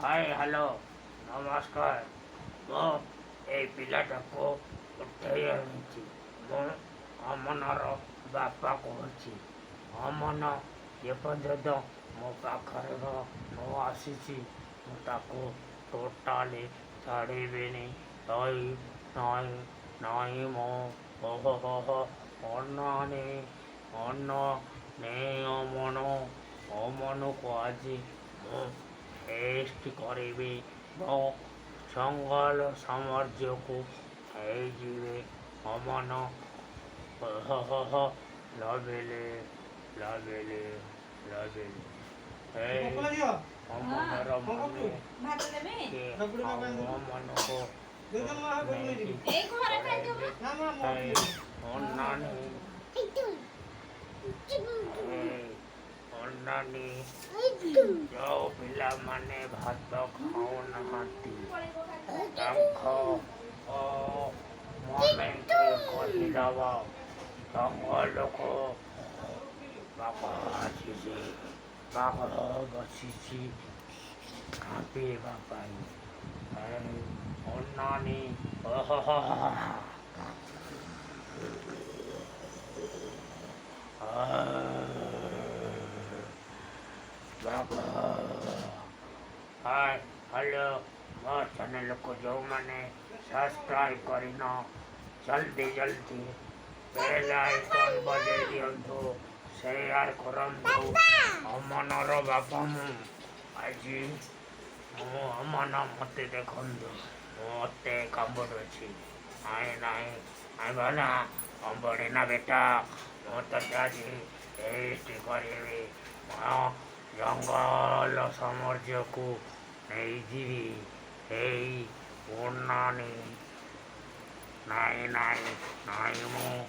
ହାଏ, hello, ନମସ୍କାର। ମୁଁ ଏଇ ପିଲାଟାକୁ ଉଠେଇ ଆଣିଛି। ମୁଁ ଅମନର ବାପା କହୁଛି। ଅମନ ଯେପର୍ଯ୍ୟନ୍ତ ମୋ ପାଖରେ ନ ଆସିଛି, ମୁଁ ତାକୁ ଟୋଟାଲି ଛାଡ଼ିବିନି। ନାଇଁ, ନାଇଁ, ନାଇଁ, ମୁଁ ଓହୋ ହୋ ହୋ ଅନାନି ଅନ ନେ ଅମନ, ଅମନକୁ ଆଜି ମୁଁ ଟେଷ୍ଟ କରିବି। ମୋ ଜଙ୍ଗଲ ସାମ୍ରାଜ୍ୟକୁ ନେଇଯିବି ଅମନ। ହୋ ହୋ ହୋ, ଲଭିଲି, ଲଭିଲି, ଲଭିଲି। ଏଇ ପକଲା ଝିଅ। ଅମନର କଣ କରୁଛୁ? ମନେ ଭାତ ଦେବି। କିଏ ରଗୁଡ଼ି ଆଉ ବାବା ଆଣିଦେଲୁ। ଅମନକୁ ଦେଇଦେଲୁ ମା, ଘରକୁ ନେଇଯିବି। ଏଇ ଘରେ ଖାଇଦେବୁ। ନା ମା, ମୁଁ ଏଇ ନେଇଯିବି। ଅନାନି, ଏଇ ଅନାନି, ଯୋଉ ପିଲାମାନେ ଭାତ ଖାଉନାହାନ୍ତି, ତାଙ୍କ ମମିଙ୍କୁ କହିଦେବ ଜଙ୍ଗଲକୁ ବାଘ ଆସିଛି, ବାଘ ବସିଛି କାମ୍ପିବା ପାଇଁ। ଏଇ ଅନାନି, ଓହୋ ହୋ ହୋ। ବାଘ। ହାଏ, ହ୍ୟାଲୋ, ମୋ ଚ୍ୟାନେଲକୁ ଯେଉଁମାନେ ସବସ୍କ୍ରାଇବ୍ କରିନ, ଜଲ୍ଦି ଜଲ୍ଦି ବେଲ୍ ଆଇକନ୍ ବଜାଇ ଦିଅନ୍ତୁ, ସେୟାର କରନ୍ତୁ। ଅମନର ବାପା ମୁଁ। ଆଜି ମୁଁ ଅମନ, ମୋତେ ଦେଖନ୍ତୁ, ମୋତେ କାମୁଡ଼ୁଛି। ନାଇଁ, ନାଇଁ, ନାଇଁ ବାନା, କାମୁଡ଼େ ନା ବେଟା। ମୁଁ ତତେ ଆଜି ଟେଷ୍ଟ କରିବି। ମୁଁ ଜଙ୍ଗଲ ସାମ୍ରାଜ୍ୟକୁ ନେଇଯିବି। ଏଇ ଅନାନି, ନାଇଁ, ନାଇଁ, ନାଇଁ, ମୁଁ